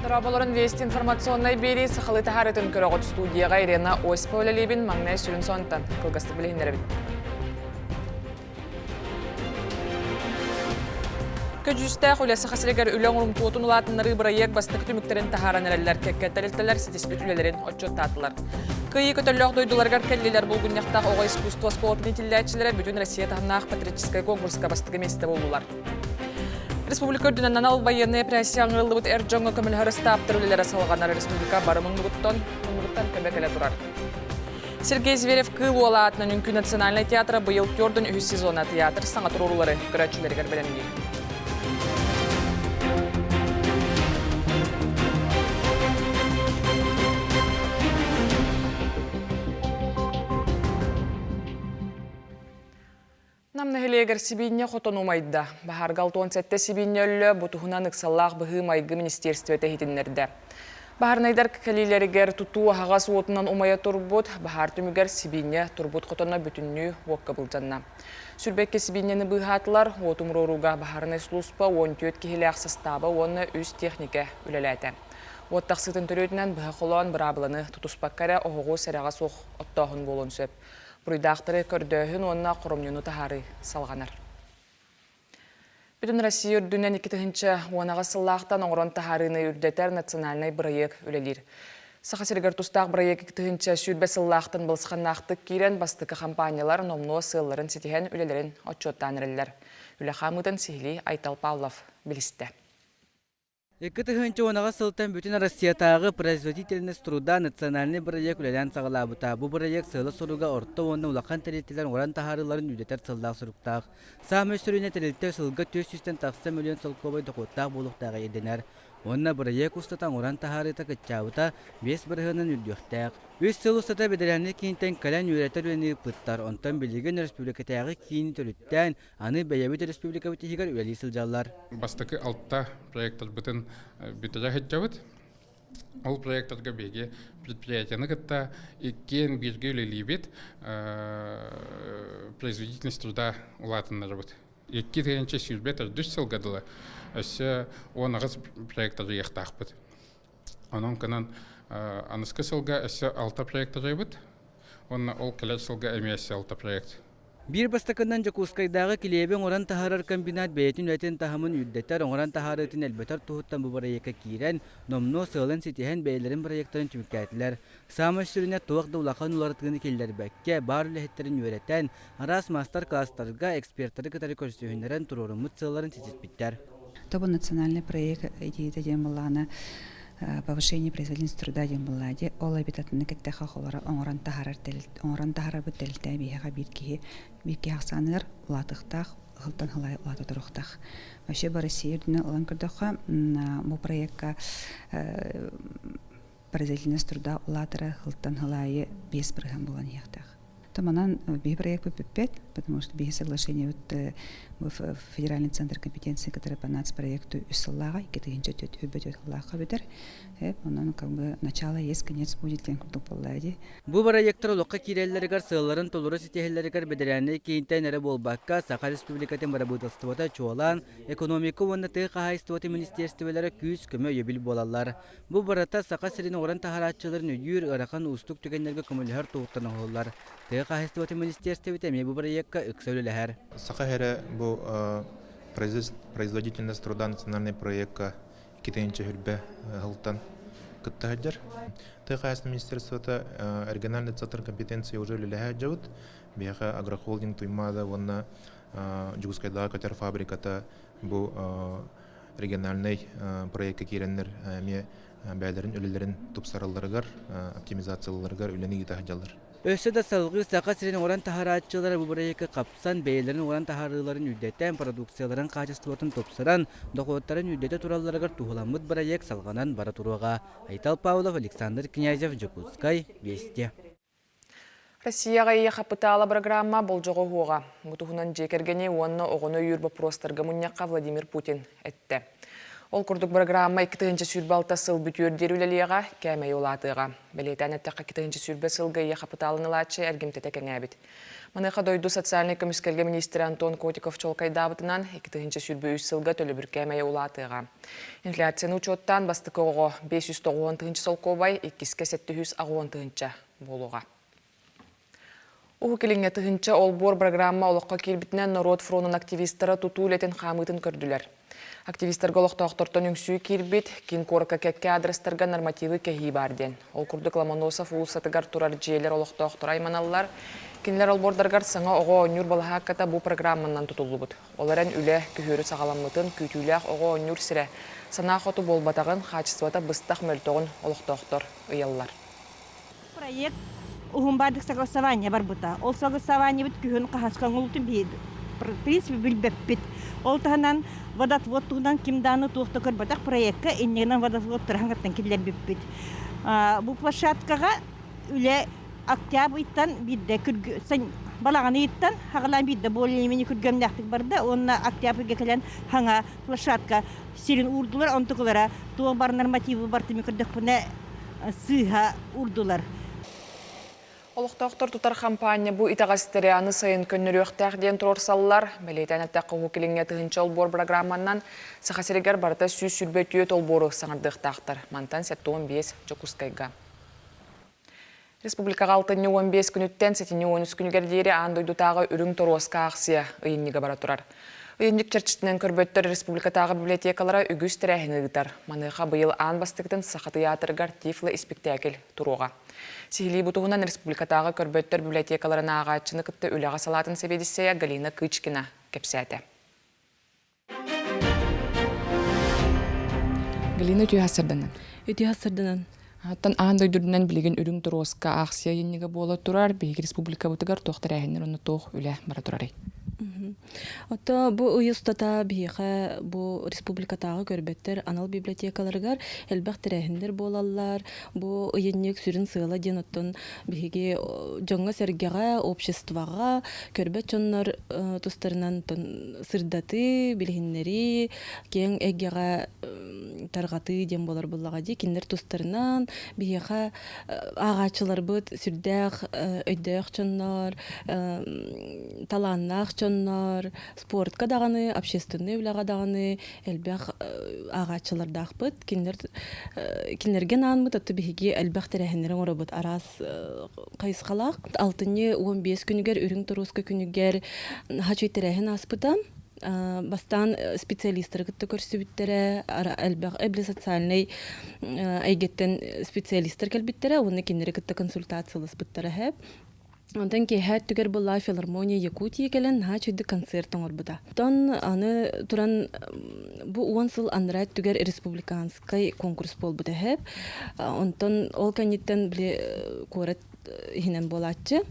Дорооболорун Вести информационнай биэрии сахалыы таһаарытын көрөҕүт студияҕа Ирена Осипова үлэлиибин маҥнай сүрүн сонтан кылгастык билиһиннэрэбин. Көдьүүстээх үлэ Саха сиригэр үлэ оҥорумтуотун улаатыннарыы бырайыак бастакы түмүктэрин таһааран эрэллэр кэккэ тэрилтэлэр ситиспит үлэлэрин отчуоттаатылар. Кыайыы көтөллөөх дойдуларыгар кэллилэр булгунньахтаах оҕо искусство оскуолатын иитиллээччилэрэ бүтүн Россия таһымнаах патриотическай конкурска бастакы миэстэ буоллулар. Республика үрдүнэн анал байыаннай операция ыҥырыллыбыт эр дьоҥҥо көмөлөһөр ыстааптар үлэлэрэ салҕанар республика бары муннугуттан муннугуттан көмө кэлэ турар. Сергей Зверев-Кыыл уола аатынан Үҥкүү национальнай театра быйыл төрдүн үһүс сезона театр саҥа туруоруулары көрөөччүлэригэр бэлэмниир. Нам нэһилиэгэр сибиинньэ хотон умайда. Баһаарга 67 сибиинньэ өллө, бу туһунан ыксаллаах быһыы-майгы министиэристибэтэ иһитиннэрдэ. Баһаарынайдар кэлиилэригэр тутуу аһаҕас уотунан умайа турбут, баһаар түмүгэр сибиинньэ турбут хотоно бүтүннүү уокка былдьанна. Сүрбэккэ сибиинньэни быыһаатылар, уоту умуруорууга баһаарынай сулууспа 14 киһилээх састааба уонна үс техникэ үлэлээтэ. Уот тахсыытын төрүөтүнэн быһа холоон быраабыланы тутуспакка эрэ оһоҕу сэрэҕэ суох оттооһун буолуон сөп. Буруйдаахтары көрдөөһүн уонна хоромньуну таһаарыы салҕанар. Бүтүн Россия үрдүнэн 2010 сыллаахтан оҥорон таһаарыыны үрдэтэр национальнай бырайыак үлэлиир. Саха сиригэр тустаах бырайыак 2020 сыллаахтан балысханнаахтык киирэн бастакы хампаанньалар номнуо сыалларын ситиһэн үлэлэрин отчуоттаан эрэллэр. Үлэ хаамыытын сиһилии Айтал Павлов билистэ. 2018 сылтан Бүтүн Россиятааҕы «Производительность труда» национальнай бырайыак үлэлээн саҕалаабыта. Бу бырайыак сыала-соруга орто уонна улахан тэрилтэлэр оҥорон таһаарыыларын үрдэтэр сыллаах соруктаах. Саамай сүрүнэ тэрилтэ сылга 400-тэн тахса мөлүйүөн солкуобай дохуоттаах буолуохтааҕа ирдэнэр. Уонна бырайыак устата оҥорон таһаарыыта кыччаабыта 5 бырыһыанынан үрдүөхтээх. Үс сыл устата бэдэрээлинэй киинтэн кэлэн үөрэтэр үлэни ыыппыттар. Онтон билигин өрөспүүбүлүкэтээҕи киини төрүттээн, Аны бэйэбит республикабыт иһигэр үлэлии сылдьаллар. Бастакы алта проектарбытын бүтэрэ сылдьабыт. Ол проектарга биһиги предприятияны кытта иккиэн бииргэ үлэлиибит, производительность труда улаатыннарабыт. 2024 сылга дылы өссө 18 проект арыйыахтаахпыт. Онон кынан аныскы сылга өссө алта проект арыйбыт. Уонна ол кэлэр сылга эмиэ өссө алта проект. Биир бастакынан Дьокуускайдааҕы килиэби оҥорон таһаарар комбинат бэйэтин үлэтин таһымын үрдэтэр, оҥорон таһаарыытын элбэтэр туһуттан бу бырайыакка киирэн, номнуо сыалын ситиһэн бэйэлэрин бырайыактарын түмүктээтилэр. Саамай сүрүнэ туох да улахан уларытыыны киллэрбэккэ, баар үлэһиттэрин үөрэтэн, араас маастар-кылаастарга экспертары кытары көрсүһүннэрэн туруоруммут сыалларын ситиспиттэр. Тобу национальный проект идеята диэн буоллаҕына повышение производительности труда диэн буоллаа дии. Ол эбит атыны кэттэхэ холоро оҥорон таһаарар оҥорон таһаарарбыт тэрилтэ биһиэхэ биир киһи биир киһи ахсааныгар улаатыахтаах ыһылтан ыһылай улаата туруохтаах. Вообще бу Россия үрдүнэн ылан көрдөххө бу проекка производительность труда улаатара ыһылтан ыһылаайы 5% буолан иһиэхтээх. То манан биһи проект бүппэт, потому что биһи соглашение федеральный центр компетенции, который по нацпроекту үс сыллааҕа, 2004 сыллаахха бүтэр. Онон как бы начало есть, конец будет диэн курдук буолла дии. Бу бырайыактар олоххо киирэллэригэр сыалларын толору ситиһэллэригэр бэдэрээннэй киинтэн эрэ буолбакка, Саха Республикатын бырабыыталыстыбата чуолаан, экономика уонна тыа хаһаайыстыбатын министиэристибэлэрэ күүс-көмө өйөбүл буолаллар. Бу барыта Саха сирин оҥорон таһаарааччыларын өйүүр ыарахан уустук түгэннэргэ көмөлөһөр туһуттан оҥоһуллар. Тыа хаһаайыстыбатын министиэристибэтэ эмиэ бу бырайыакка ыкса үлэлэһэр. Саха сирэ бу производительность труда национальный проекка 2020 сылтан кытта сылдьар. Тыа хаһаайыстыбатын министерствота региональный центр компетенции уже үлэлэһэ сылдьабыт. Биһиэхэ агрохолдинг Туймаада уонна Дьокуускайдааҕы көтөр фабриката бу региональнай проекка киирэннэр эмиэ бэйэлэрин үлэлэрин тупсаралларыгар, оптимизацияларыгар үлэни ыыта сылдьаллар. Өссө да салгыы Саха сирин оҥорон таһаарааччылара бу бырайыакка хапсан, бэйэлэрин оҥорон таһаарыыларын үрдэтэн, продукцияларын хаачыстыбатын тупсаран, дохуоттарын үрдэтэ туралларыгар туһуламмыт бырайыак салҕанан бара туруоҕа. Айтал Павлов, Александр Князев, Дьокуускай, Вести. Россияҕа Ийэ хапытаала программа болдьоҕо уһуоҕа. Бу туһунан дьиэ кэргэни уонна оҕону өйүүр боппуруостарга мунньахха Владимир Путин эттэ. Ол курдук бырагыраамма 2026 сыл бүтүөр диэри үлэлиэҕэ, кээмэйи улаатыаҕа. Бэлиэтээн эттэххэ, 2020 сылга ийэ хапытаалын ылааччы эргимтэтэ кэҥээбит. Маныаха дойду социальнай көмүскэлгэ миниистирэ Антон Котиков чуолкайдаабытынан, 2023 сылга төлөбүр кээмэйэ улаатыаҕа. Инфляцияны учуоттаан бастакы оҕо 590 тыһыынча солкуобай, иккискэ 780 тыһыынча буолуоҕа. Уһук Илиҥҥэ тыһыынча олбуор программа олоххо киирбитинэн норуот фронун активистара тутуу үлэтин хаамыытын көрдүлэр. Активистарга олохтоохтортон үҥсүү киирбит, киин куоракка кэккэ адрестарга нормативы кэһии баар диэн. Ол курдук Ломоносов уулуссатыгар турар дьиэлэр олохтоохторо айманаллар. Кинилэр олбуордарыгар саҥа оҕо оонньуур балаһаакката бу программанан тутуллубут. Ол эрэн үлэ күһүөрү саҕаламмытын, күүтүүлээх оҕо оонньуур сирэ санаа хоту буолбатаҕын, хаачыстыбата быстах мөлтөҕүн олохтоохтор ыйаллар. Проект уһун баардык согласование барбыта. Ол согласованиебыт күһүн хаһаска оҥолутун в принципе билбэппит. Ол таһынан водотвод туһунан ким дааны туох да көрбөтөх проекка иннигинэн водотвод тураһан киллэрбиппит. Бу площадкаҕа үлэ октябрь ыйтан биирдэ балаҕан ыйыттан хаҕалаан биирдэ более-менее күргүөмнээхтик барда уонна октябрьга кэлэн хаҥа площадка сирин уурдулар онтукулара туох бар нормативы бартыми көрдөхпүнэ сыыһа урдулар. Олохтоохтор тутар хампаанньа бу итэҕэстэри аны сайын көннөрүөхтээх диэн туруорсаллар. Бэлиэтээн эттэххэ, Уһук Илиҥҥэ тыһыынча олбуор программанан Саха сиригэр барыта 124 олбуору саҥардыахтаахтар. Мантан 75 Дьокуускайга. Республикаҕа алтынньы 15 күнүттэн сэтинньи 13 күнүгэр диэри аан дойдутааҕы үрүҥ торуоска аахсыйа ыйынньыга бара турар. Ыйынньык чэрчитинэн көрбөттөр республикатааҕы библиотекалара үгүс тэрээһини ыытар. Маныаха быйыл аан бастакытын Саха тыйаатырыгар тифло-испиктээкил туруоҕа. Сиһилии бу туһунан республикатааҕы көрбөттөр библиотекаларын ааҕааччыны кытта үлэҕэ салаатын сэбиэдиссэйэ Галина Кычкина кэпсээтэ. Галина үтүө сарданан. Үтүө сарданан. Оттон аан дойдурунан билигин үрүҥ торуоска аахсыйа ыйынньыга буола турар. Биһиги республикабытыгар туох тэрээһиннэр онно туох үлэ бара турарый? Ото бу ый устата биһиэхэ бу республикатааҕы көрбөттөр анал библиотекаларыгар элбэх тэрээһиннэр буолаллар. Бу ыйынньык сүрүн сыала диэн оттон биһиги дьоҥҥо-сэргэҕэ, обществоҕа көрбөт дьоннор тустарынан сырдатыы, билиһиннэрии, киэҥ эйгэҕэ тарҕатыы диэн буолар буоллаҕа дии. Кинилэр тустарынан биһиэхэ ааҕааччыларбыт сүрдээх өйдөөх дьоннор, талааннаах дьоннор, спортка даҕаны, общественнай үлэҕэ даҕаны элбэх ааҕааччылардаахпыт. Кинилэр кинилэргэ анааммыт, оттон биһиги элбэх тэрээһиннэри оҥоробут араас хайысхалаах. Алтынньы 15 күнүгэр Үрүҥ торуоска күнүгэр хачый тэрээһин ааспыта. Бастаан специалистары кытта көрсүбүттэрэ, элбэх эбли социальнай эйгэттэн специалистар кэлбиттэрэ уонна кинилэри кытта консультацияласпыттара һэп. Онтон киэһэ өттүгэр была филармония Якутии кэлэн наһаа үчүгэй концерт оҥорбута. Оттон аны туран бу уон сыл анараа өттүгэр республиканскай конкурс буолбута үһү. Онтон ол кэнниттэн били куорат иһинэн буолааччы.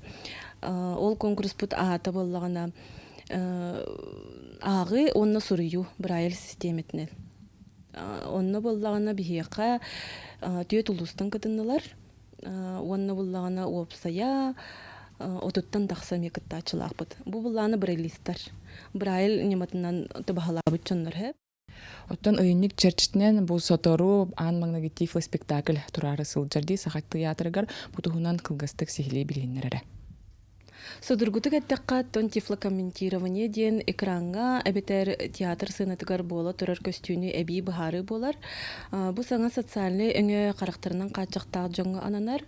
Ол конкурспут аата буоллаҕына ааҕыы уонна суруйуу Брайль систиэмэтинэн. Онно буоллаҕына биһиэхэ түөрт улуустан кытыннылар. Уонна буллаҕына уопсайа отуттан тахса эмиэ кыттааччылаахпыт. Бу буллааны брайлистар. Брайль ньыматынан табаһалаабыт дьоннор һэ. Оттон ыйынньык чэрчитинэн бу сотору аан маҥнайгы тифло-спектакль тураары сылдьар дии Саха тыйаатырыгар бу туһунан кылгастык сиһилии билиһиннэрэрэ. Судургутук эттэххэ, оттон тифлокомментирование диэн экраҥҥа эбэтэр театр сыанатыгар буола турар көстүүнү эбии быһаарыы буолар. Бу саҥа социальнай өҥө харахтарынан хааччахтаах дьоҥҥо ананар.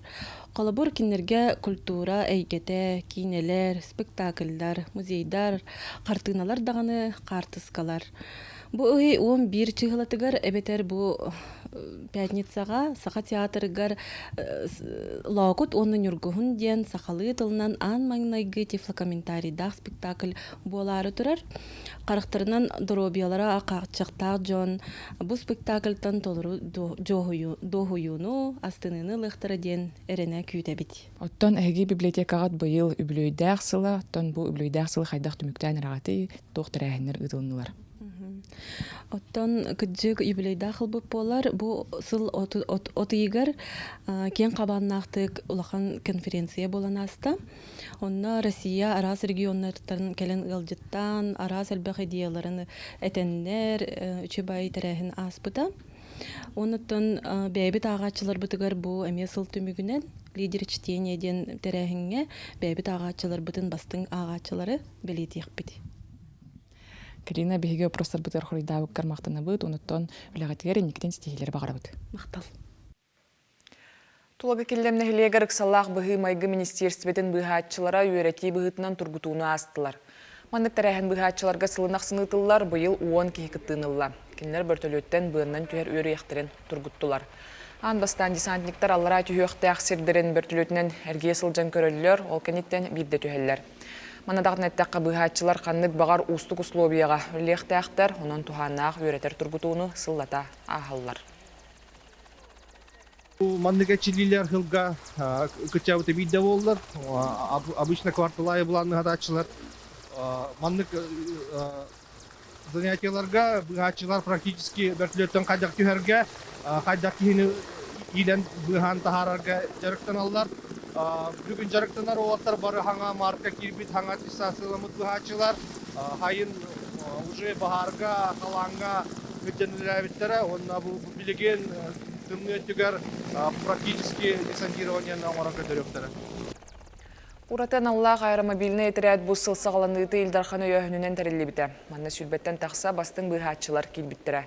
Холобур, кинилэргэ культура эйгэтэ, киинэлэр, спектакльдар, музейдар, хартыыналар даҕаны хаартыскалар. Бу ый 11 чыһылатыгар эбэтэр бу пятницаҕа Саха театрыгар Лоокут уонна Ньургуһун диэн сахалыы тылынан аан маҥнайгы тифлокомментарийдаах спектакль буолаары турар. Харахтарынан доруобуйалара хааччахтаах дьон бу спектакльтан толору дуоһуйууну, астыныыны ылыахтара диэн эрэнэ күүтэбит. Оттон эһиги библиотекаҕыт быйыл үбүлүөйдээх сыла, оттон бу үбүлүөйдээх сылы хайдах түмүктээн эрэҕитий, туох тэрээһиннэр ыытылыннылар? Оттон кырдьык юбилейдаах ылбыт буолар. Бу сыл от ыйыгар киэҥ хабааннаахтык улахан конференция буолан ааста. Онно Россия араас регионнарыттан кэлэн ыалдьыттаан, араас элбэх идеяларын этэннэр, үчүгэй тэрээһин ааспыта. Онуттан бэйэбит ааҕааччыларбытыгар бу эмиэ сыл түмүгүнэн «Лидер чтения» диэн тэрээһиҥҥэ бэйэбит ааҕааччыларбытын бастыҥ ааҕааччылары бэлиэтиэхпит. Карина, биһиги опростарбытыгар хоруйдаабыккар махтанабыт, онуттан үлэҕитигэр инникитин ситиһиилэри баҕарабыт. Махтал. Тулагы Киллэм нэһилиэгэр ыксаллаах быһыы-майгы министиэристибэтин быыһааччылара үөрэтии быһыытынан тургутууну аастылар. Маннык тэрээһин быыһааччыларга сылын ахсын ыытыллар, быйыл 10 киһи кыттыыны ылла. Кинилэр бөртөлүөттэн быаннан түһэр үөрүйэхтэрин тургуттулар. Аан бастаан десантниктар аллараа түһүөхтээх сирдэрин бөртөлүөтүнэн эргийэ сылдьан көрөллөр, ол кэнниттэн биирдэ түһэллэр. Манна даҕаны эттэххэ, быыһааччылар ханнык баҕар уустук условияҕа үлэлиэхтээхтэр, онон туһааннаах үөрэтэр тургутууну сыллата ааһаллар. Маннык эрчиллиилэр сылга кыччаабыта биирдэ буоллар, обычно кварталайы былаанныһатааччылар маннык занятиеларга быыһааччылар практически бөртөлүөттэн хайдах түһэргэ, хайдах киһини иилэн быыһаан таһаарарга дьарыктаналлар. Бүгүн дьарыктанар уолаттар бары хаҥа марка киирбит, хаҥа аттестацияламмыт быыһааччылар. Хайын уже баһаарга, халааҥҥа сылдьан үлэлээбиттэрэ уонна бу билигин тымныы өттүгэр практически десантированиены оҥорон көрдөрүөхтэрэ. Ураты аналлаах аэромобильнай этэрээт бу сыл саҕаланыыта Ил Дархан өйөөһүнүнэн тэриллибитэ. Манна сүүрбэттэн тахса бастыҥ быыһааччылар киирбиттэрэ.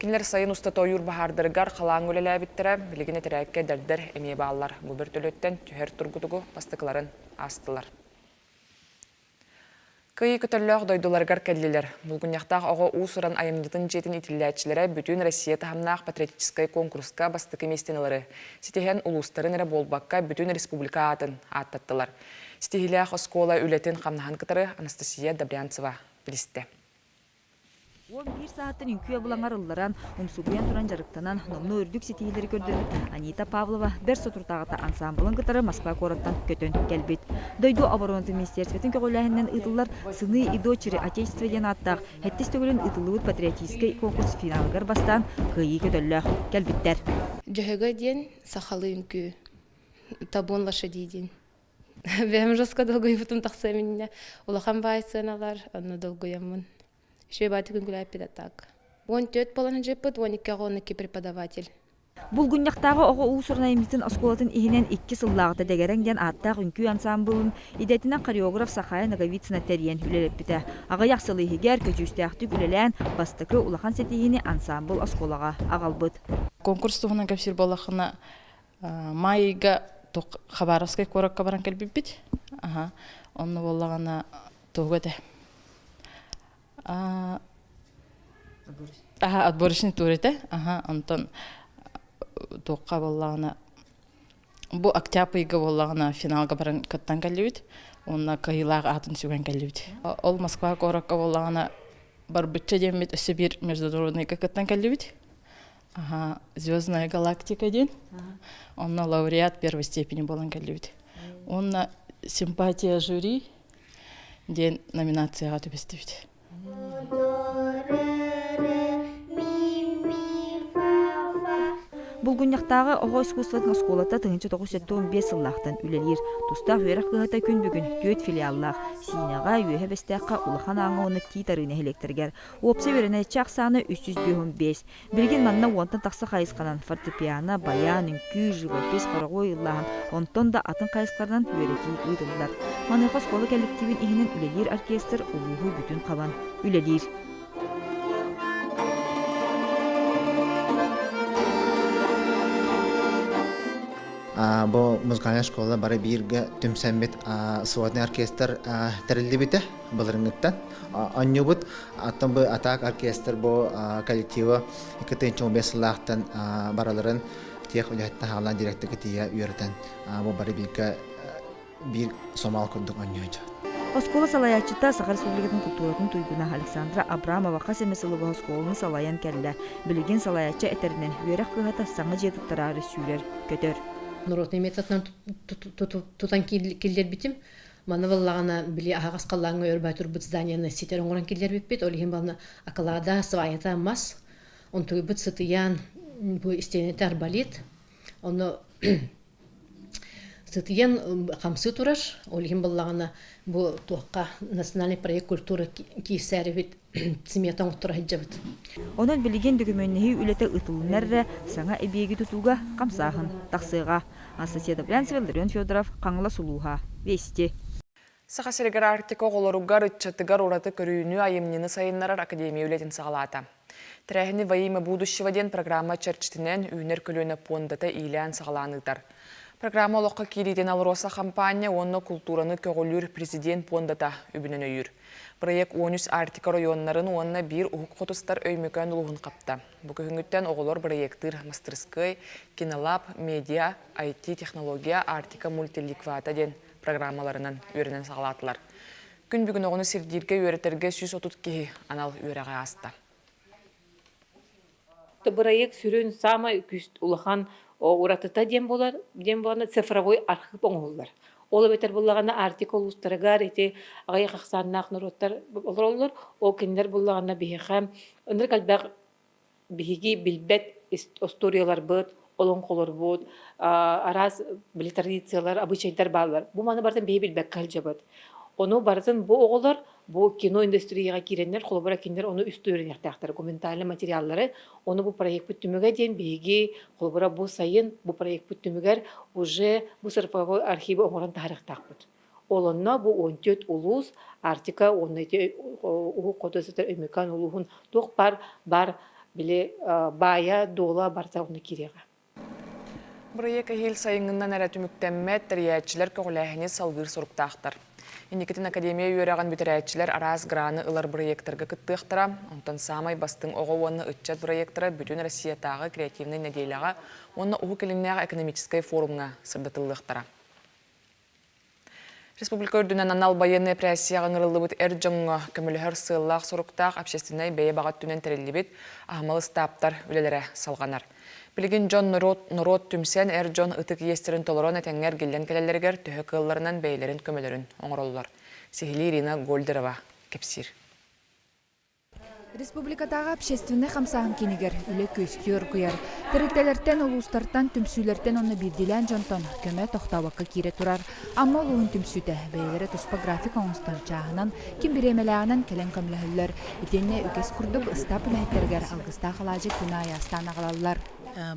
Кинилэр сайын устата ойуур баһаардарыгар халааҥҥа үлэлээбиттэрэ, билигин этэрээккэ эдэрдэр эмиэ бааллар. Бу бөртөлүөттэн түһэр тургутугу бастакыларын аастылар. Кыайыы көтөллөөх дойдуларыгар кэллилэр. Булгунньахтаах оҕо уус-уран айымньытын дьиэтин иитиллээччилэрэ бүтүн Россия таһымнаах патриотическай куонкуруска бастакы миэстэни ылары ситиһэн улуустарын эрэ буолбакка бүтүн республика аатын ааттаттылар. Ситиһиилээх оскуола үлэтин-хамнаһын кытары Анастасия Добрянцева билистэ. 11 саһаттан үҥкүү абылаҥар ылларан, умсугуйан туран дьарыктанан, номнуо үрдүк ситиһиилэри көрдөрбүт Анита Павлова бэрт соторутааҕыта ансаамбылын кытары Москва куораттан көтөн кэлбит. Дойду оборонатын министерствотын көҕүлээһининэн ыытыллар «Сыны и дочери Отечества» диэн ааттаах сэттис төгүлүн ыытыллыбыт патриотическай конкурс финалыгар бастаан кыайыы көтөллөөх кэлбиттэр. Дьөһөгө диэн сахалыы үҥкүү, табун лошади диэн. Бэйэм жестко долгуйбутум тахсыам иннинэ улахан баай сыаналар, онно долгуйаммын. Еще бааты күн так. 14 буолан сылдьыппыт, 12-12 преподаватель. Булгунньахтааҕы оҕо уус-уран айымньытын оскуолатын иһинэн икки сыллааҕыта Дэгэрэҥ диэн ааттаах үҥкүү ансаамбылын идэтинэн хореограф Сахая Ноговицына тэрийэн үлэлэппитэ. Аҕыйах сыл иһигэр көдьүүстээхтик үлэлээн, бастакы улахан ситиһиини ансаамбыл оскуолаҕа аҕалбыт. Конкурс туһунан кэпсиир буоллаххына, Маай ыйга Хабаровскай куоракка баран кэлбиппит. Аха. Онно буоллаҕына тугу этэ? Аха, отборочный тур этэ. Аха, онтон туохха буоллаҕына бу октябрь ыйга буоллаҕына финалга баран кыттан кэллибит. Уонна кыайыылаах аатын сүгэн кэллибит. Ол Москва куоракка буоллаҕына барбычча диэммит өссө биир международныйга кыттан кэллибит. Ага, Звездная галактика диэн. Онно лауреат первой степени буолан кэллибит. Уонна симпатия жюри диэн номинацияҕа түбэстибит. Булгунньахтааҕы оҕо искусствотын оскуолата 1975 сыллаахтан үлэлиир. Тустаах үөрэх кыһата күн бүгүн түөрт филиаллаах Сиинэҕэ, Үөһэ Бэстээххэ, Улахан Ааҥҥа уонна Тиит Арыы нэһилиэктэригэр. Уопсай үөрэнээччи ахсаана 355. Билигин манна уонтан тахса хайысханан фортепиано, баян, үҥкүү, живопись, хоровой ыллааһын, онтон да атын хайысхаларынан үөрэтии ыытыллар. Маныаха оскуола кэлликтиибин иһинэн үлэлиир оркестр улууһу бүтүн хабан үлэлиир. Бу музыкальная школа бары бииргэ түмсэммит сводный оркестр тэриллибитэ былырыҥҥыттан. Онньубут Оттон бу Атак оркестр бу коллектива 2015 сыллаахтан бараларын тех үлэһиттэн хаалан директорга тиийэ үөрэтэн бу бары бииргэ биир сомоҕо курдук оонньоочу. Оскуола салайааччыта Саха Республикатын культуратын туйгуна Александра Абрамова хас эмэ сылы быһа оскуоланы салайан кэллэ. Билигин салайааччы этэринэн, үөрэх кыһата саҥа дьиэ туттараары сүүрэр, көтөр. Народный методынан тутан киллэрбитим. Манна буоллаҕына били аһаҕас халлааҥҥа өр бай турбут зданияны ситэр оҥорон киллэрбиппит. Ол иһин бална акылаада сваята мас, онтугуйбут сытыйан бу истиэнэтэ арбалит. Онно сытыйан хамсыы турар. Ол иһин буоллаҕына бу туохха национальный проект культура киирсээрибит смета оҥотторо сылдьабыт. Онон билигин дөкүмүөннэһии үлэтэ ыытылыннар эрэ саҥа эбийиэги тутууга хамсааһын тахсыаҕа. Анастасия Добрянцева, Ларион Федоров, Хаҥалас улууһа. Вести. Саха сиригэр Арктика оҕолоругар, ыччатыгар ураты көрүүнү, айымньыны сайыннарар академия үлэтин саҕалаата. Тэрээһини «Во имя будущего» диэн программа чэрчитинэн Үүнэр көлүөнэ пуондата иилээн-саҕалаан ыытар. Программа олоххо киириитин АЛРОСА хампаанньа уонна култуураны көҕүлүүр Президент пуондата үбүнэн өйүүр. Проект 13 Арктика оройуоннарын уонна биир уһук хотустар Өймөкөөн улууһун хапта. Бу күһүҥҥүттэн оҕолор бырайыактыыр мастырыскыай, кинолаб, медиа, IT-технология, Арктика мультиликвата диэн программаларынан үөрэнэн саҕалаатылар. Күн бүгүн оҕону сирдииргэ үөрэтэргэ 130 киһи анал үөрэҕи ааста. Бырайыак сүрүн саамай улахан уратыта диэн буолар, диэн буолан цифровой архыып оҥоһуллар. Ол эбэтэр буллаҕына Арктика улуустарыгар ити аҕыйах ахсааннаах норуоттар олороллор. Ол кинилэр буллаҕына биһиэхэ ынырык элбэх биһиги билбэт остуоруйаларбыт, олоҥхолорбут, араас били традициялар, обычайдар бааллар. Бу маны барытын биһи билбэккэ сылдьабыт. Ону барытын бу оҕолор бу кино индустрияҕа киирэннэр, холобура кинилэр ону үстүү үөрэниэхтээхтэр, документальнай материаллары. Ону бу проекпыт түмүгэ диэн биһиги холобура бу сайын бу проекпыт түмүгэр уже бу цифровой архивы оҥорон таһаарыахтаахпыт. Ол онно бу 14 улуус Арктика уонна ити уһук хоту сытар Өймөкөөн улууһун туох бар бар били баайа дуола барыта онно киириэҕэ. Бырайыак эһиил сайыҥҥынан эрэ түмүктэммэт, тэрийээччилэр көҕүлээһини салгыыр соруктаахтар. Инникитин Академия үөрэҕин бүтэрээччилэр араас граны ылар бырайыактарга кыттыахтара. Онтон саамай бастыҥ оҕо уонна ыччат бырайыактара бүтүн Россиятааҕы креативнай нэдиэлэҕэ уонна Уһук Илиннээҕи экономическай форумҥа сырдатыллыахтара. Республика үрдүнэн анал байыаннай эпэрээссийэҕэ ыҥырыллыбыт эр дьоҥҥо көмөлөһөр сыаллаах-соруктаах общественнай бэйэ баҕа өттүнэн тэриллибит аһымал ыстааптар үлэлэрэ салҕанар. Билигин дьон норуот, норуот түмсэн эр дьон ытык иэстэрин толорон этэҥҥэ эргиллэн кэлэллэригэр төһө кыалларынан бэйэлэрин көмөлөрүн оҥороллор. Сиһилии Ирина Гольдерова кэпсиир. Республикатааҕы общественнай хамсааһын киинигэр үлэ күөстүү оргуйар. Тэрилтэлэртэн, улуустартан, түмсүүлэртэн уонна биирдиилээн дьонтон көмө тохтообокко киирэ турар. Амма улууһун түмсүүтэ бэйэлэрэ туспа график оҥостон чааһынан, ким бириэмэлээҕинэн кэлэн көмөлөһөллөр. Итиэннэ үгэс курдук ыстаап үлэһиттэригэр алгыстаах алаадьы күн аайы астаан аҕалаллар.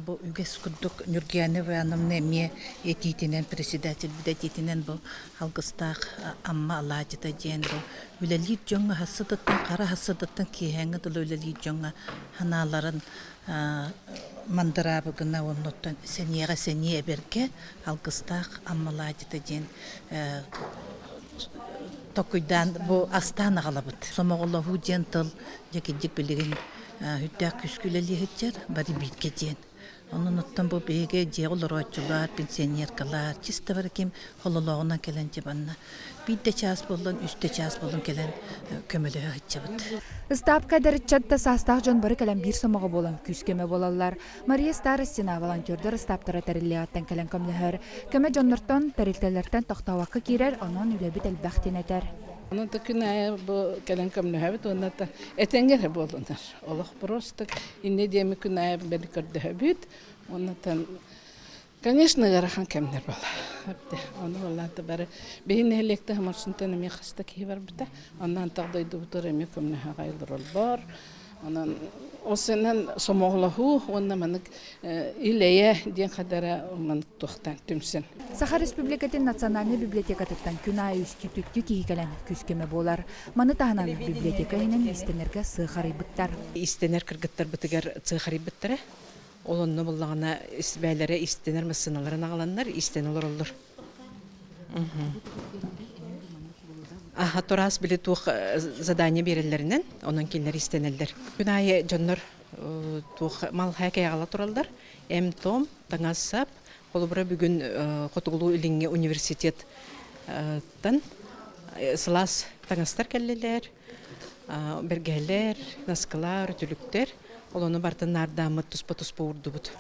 Бу үгэс курдук Ньургуяна Ивановна эмиэ этиитинэн, председательбит этиитинэн бу алгыстаах Амма алаадьыта диэн бу үлэлиир дьоҥҥо хассытыттан хара хассытыттан киэһээҥҥи дылы үлэлиир дьоҥҥо санааларын мандыраабы гына уонна сэниэҕэ сэниэ эбэргэ алгыстаах Амма алаадьыта диэн токуйдаан бу астаан аҕалабыт. Сомоҕолоһуу диэн тыл дьэ кирдик билигин сүрдээх күүскэ үлэлии сылдьар бары бииргэ диэн. Онон оттон бу биһиги дьиэҕэ олорооччулар, пенсионеркалар, чисто бары ким хололооҕунан кэлэн дьэ манна биир да чаас буоллун, үс да чаас буоллун кэлэн көмөлөһө сылдьабыт. Ыстаапка эдэр ыччат да саастаах дьон бары кэлэн биир сомоҕо буолан күүс-көмө буолаллар. Мария Старостина волонтердар ыстааптара тэриллиэҕиттэн кэлэн көмөлөһөр. Көмө дьоннортон, тэрилтэлэртэн тохтообокко киирэр, онон үлэбит элбэх диэн этэр. Онон да күн аайы бу кэлэн көмөлөһөбүт уонна да этэҥҥэ эрэ буоллунар. Олох просто инньэ диэми күн аайы бэл көрдөһөбүт. Оннотон конечно ыарахан кэмнэр буолар. Ону буоллаата бары биһи нэһилиэкте Хамарсынтан эмиэ хаста киһи барбыта. Онно антах дойдубутугар эмиэ көмнөһө аҕай олороллор. Онон ол сэнэн сомоҕолоһуу уонна маннык ил-эйэ диэн хадара маннык туохтаан түмсэн. Саха Республикатын национальнай библиотекатыттан күн аайы үстүү киһи кэлэн күүс-көмө буолар. Маны таһынан библиотека иһинэн иистэнэргэ сыах арыйбыттар. Иистэнэр кыргыттарбытыгар цех арыйбыттара. Ол онно буллаҕына бээлэрэ иистэнэр массыыналарын аҕаланнар иистэнэ олороллор. Аха тураас били туох задание биэрэллэринэн онон кинилэр иистэнэллэр. Күн аайы дьоннор туох мал-хай кэйэҕала тураллар. Эм-том, таҥас-сап. Холобура бүгүн Хотугулуу-Илиҥҥи университеттан сылаас таҥастар кэллилэр, бэргэһэлэр, наскылар, үтүлүктэр. Ол ону барытын наардааммыт туспа-туспа уурдубут.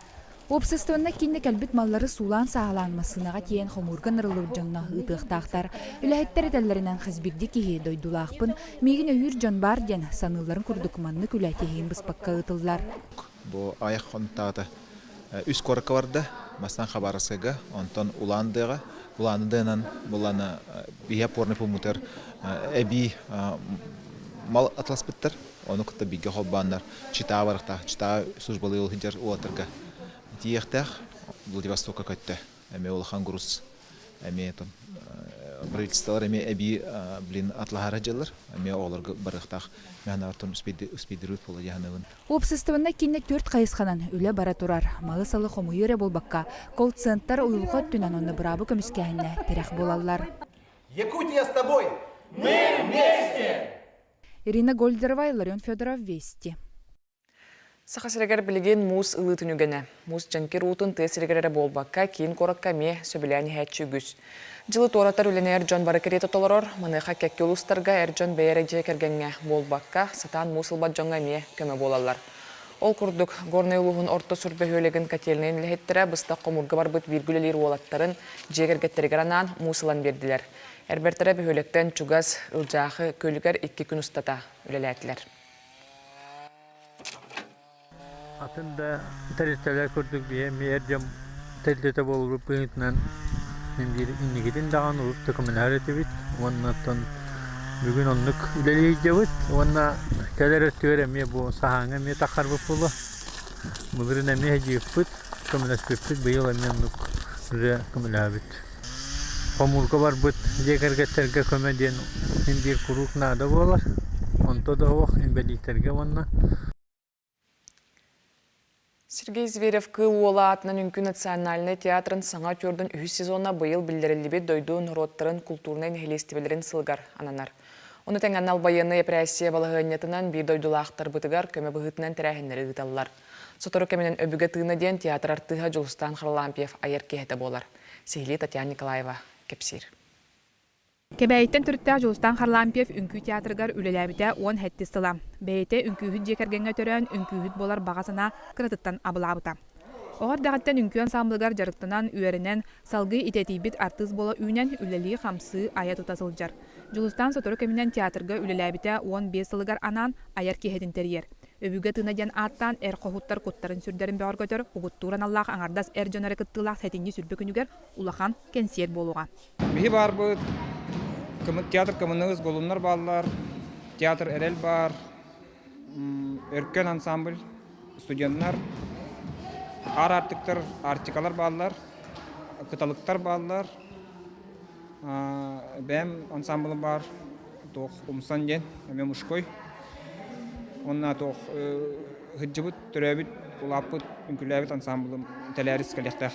Уопсастыбаннай кииннэ кэлбит маллары суулаан-сааһылаан массыынаҕа тиэйэн хомуурга ынырыллыбыт дьонно ыытыахтаахтар. Үлэһиттэр этэллэринэн хас биирдии киһи дойдулаахпын, миигин өйүүр дьон баар диэн саныылларын курдук маннык үлэ тиһигин быспакка ыытыллар. Бу айах хонтаата үс куоракка барда, бастаан Хабаровскайга, онтон Улан-Дэҕэ. Улан-Удэнан булана биһи опорный пунктар эбии мал атласпыттар. Ону кытта бииргэ холбооннор Читаа барыахтаах, Читаа службалыы сылдьар уолаттарга тиийиэхтээх. Владивостокка көттө. Эмиэ улахан груз эмиэ правительстволар эмиэ эбии блин атлаһара дьыллар эмиэ оҕолорго барыахтаах мэханартан успейдируют буола дьаһанабын. Уопсастыбаннай кииннэ түөрт хайысханан үлэ бара турар. Малы-салы хомуйуу эрэ буолбакка, колл-центр уйулҕа өттүнэн уонна быраабы көмүскээһиннэ тирэх буолаллар. Якутия с тобой! Мы вместе! Ирина Гольдерова, Илларион Федоров, Вести. Саха сиригэр билигин муус ылыытын үгэнэ. Муус дьэҥкир уутун тыа сиригэр эрэ буолбакка, киин куоракка эмиэ сөбүлээн иһээччи үгүс. Дьылы туоратар үлэни эр дьон бары кэриэтэ толорор, маныаха кэккэ улуустарга эр дьон бэйэ эрэ дьиэ кэргэҥҥэ буолбакка, сатаан муус ылбат дьоҥҥо эмиэ көмө буолаллар. Ол курдук, Горнай улууһун Орто Сур бөһүөлэгин котельнайын үлэһиттэрэ быстах хомуурга барбыт бииргэ үлэлиир уолаттарын дьиэ кэргэттэригэр анаан муус ылан биэрдилэр. Эрбэртэрэ бөһүөлэктэн чугас Ылдьаахы күөлүгэр икки күн устата үлэлээтилэр. Атын да тэрилтэлэр курдук биһи эмиэ эр дьон тэрилтэтэ буолбут быһыытынан мин биир инникитин даҕаны урут да көмөлөһөр этибит уонна оттон бүгүн оннук үлэлии сылдьабыт уонна кэлэр өттүгэр эмиэ бу саһааҥҥа эмиэ таххарбыт буолуо. Былырыын эмиэ сылдьыбыппыт, көмөлөспүппүт, быйыл эмиэ оннук уже көмөлөһөбүт. Хомуурга барбыт дьиэ кэргэттэргэ көмө диэн син биир куруук наада буолар. Онто да суох инбэлииттэргэ уонна Сергей Зверев Кыыл Уола аатынан Үҥкүү национальнай театрын саҥа актердун үһүс сезона быйыл биллэриллибит дойду норуоттарын култуурунай нэһилиэстибэлэрин сылыгар ананар. Ону тэҥэ анал байыаннай эпэрээссийэ балаһыанньатынан биир дойдулаахтарбытыгар көмө быһыытынан тэрээһиннэри ыыталлар. Сотору кэминэн Өбүгэ тыына диэн театр артыыһа Дьулустаан Харлампьев айар киэһэтэ буолар. Сиһилии Татьяна Николаева кэпсиир. Кэбээйиттэн төрүттээх Дьулустаан Харлампьев үҥкүү театрыгар үлэлээбитэ 17 сыла. Бэйэтэ үҥкүүһүт дьиэ кэргэҥҥэ төрөөн, үҥкүүһүт буолар баҕа санаа кыратыттан абылаабыта. Оҕо эрдэҕиттэн үҥкүү ансаамбылыгар дьарыктанан, үөрэнэн, салгыы идэтийбит артыыс буола үүнэн, үлэлии-хамсыы, айа-тута сылдьар. Дьулустаан сотору кэминэн театрга үлэлээбитэ 15 сылыгар анаан айар киэһэтин тэрийэр. Өбүгэ тыына диэн ааттаан эр хоһуттар куттарын-сүрдэрин бөҕөргөтөр, угуттуур аналлаах аҥардас эр дьон эрэ кыттыылаах сэтинньи сүрбэ күнүгэр улахан кэнсиэр буолуоҕа. Биһи баарбыт, театр КМНС Голуннар бааллар, театр Эрэл баар, Өркөн ансамбль, студеннар, аар аартыктар, арктикалар бааллар, кыталыктар бааллар, бэйэм ансамблым баар, туох Умсан диэн, эмиэ мужской. Уонна туох сылдьыбыт, төрөөбүт, улааппыт, үҥкүүлээбит ансамблым Тэлээрис кэлиэхтээх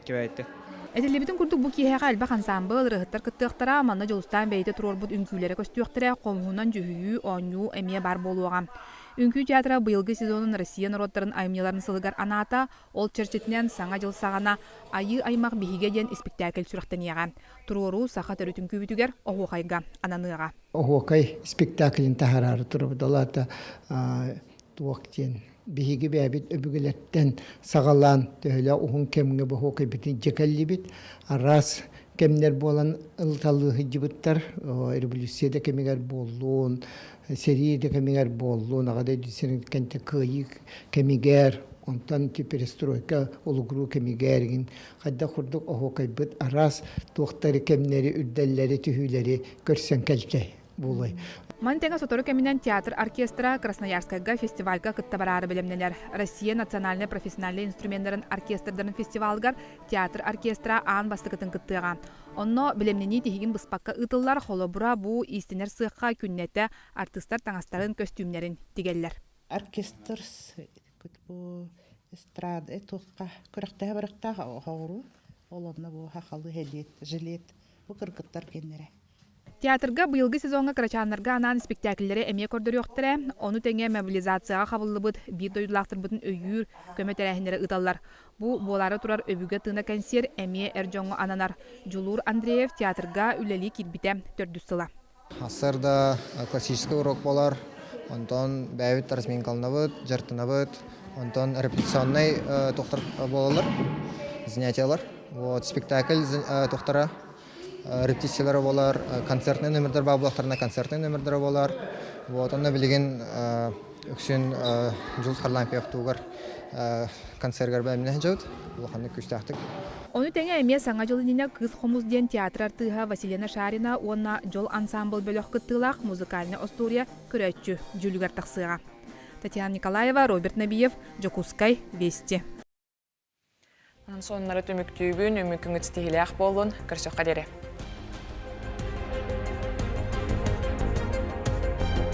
Кэбээйиттэн. Этиллибитин курдук бу киэһэҕэ элбэх ансаамбыл, ырыаһыттар кыттыахтара, манна Дьулустаан бэйэтэ туруорбут үҥкүүлэрэ көстүөхтэрэ, хомуһунан дьүһүйүү, оонньуу эмиэ баар буолуоҕа. Үҥкүү театра быйылгы сезонун Россия норуоттарын айымньыларын сылыгар анаата, ол чэрчитинэн Саҥа дьыл саҕана Айыы аймах биһигэ диэн испиктээкил сүрэхтэниэҕэ. Туруоруу саха төрүт үҥкүүбүтүгэр оһуохайга ананыаҕа. Оһуокай спектаклин таһараары турабыт. Ол аата туох диэн биһиги бэйэбит өбүгэлэртэн саҕалаан төһөлөөх уһун кэмҥэ оһуокайбытын дьэ кэллибит. Араас кэмнэр буолан ылыталыы сылдьыбыттар. Революция да кэмигэр буоллун, сэрии да кэмигэр буоллун, аҕа дойду сирин кэнтэ кыайыы кэмигэр, онтон перестройка улугуруу кэмигэр игин хайдах курдук оһуокайбыт араас туохтары кэмнэри, үрдэллэри, түһүүлэри көрсөн кэлтэй буолуой. Маны тэҥэ сотору кэминэн театр оркестра Красноярскайга фестивальга кытта бараары бэлэмнэнэр. Россия национальнай профессиональнай инструменнарын оркестрдарын фестивалыгар театр оркестра аан бастакытын кыттыаҕа. Онно бэлэмнэнии тиһигин быспакка ыытыллар, холобура, бу иистэнэр сыахха күннэтэ артыыстар таҥастарын, көстүүмнэрин тигэллэр. Оркестр бу эстрада туохха күрэхтэһэ барыахтаах оҕуру ол онно бу хахалы жилет жилет бу кыргыттар кэннэрэ Театрга быйылгы сезоҥҥа кырачааннарга анаан испиктээкиллэри эмиэ көрдөрүөхтэрэ, ону тэҥэ мобилизацияҕа хабыллыбыт биир дойдулаахтарбытын өйүүр көмө тэрээһиннэри ыыталлар. Бу буолаары турар Өбүгэ тыына кэнсиэр эмиэ эр дьоҥҥо ананар. Дьулуур Андреев театрга үлэлии киирбитэ төрдүс сыла. Сарда классический урок болар. Онтон бэйэбит разминкаланабыт, дьарыктанабыт. Онтон репетиционнай туохтар буолаллар, занятиялар. Вот спектакль туохтара репетициялара буолар, концертный номердар баар буоллахтарына концертный номердара буолар. Вот онно билигин үксүн Дьулус Харлампьев тугар концергар бэлэмнэһэ дьабыт улаханнык күүстээхтик. Ону тэҥэ эмиэ Саҥа дьыл иннинэ Кыыс хомус диэн театр артыыһа Василена Шарина уонна Дьол ансаамбыл бөлөх кыттыылаах музыкальнай остуоруйа көрөөччү дьүүлүгэр тахсыаҕа. Татьяна Николаева, Роберт Набиев, Дьокуускай, Вести. Онон сонуннары түмүктүүбүн, үмүкүҥүт ситиһиилээх буоллун, көрсөххө диэри.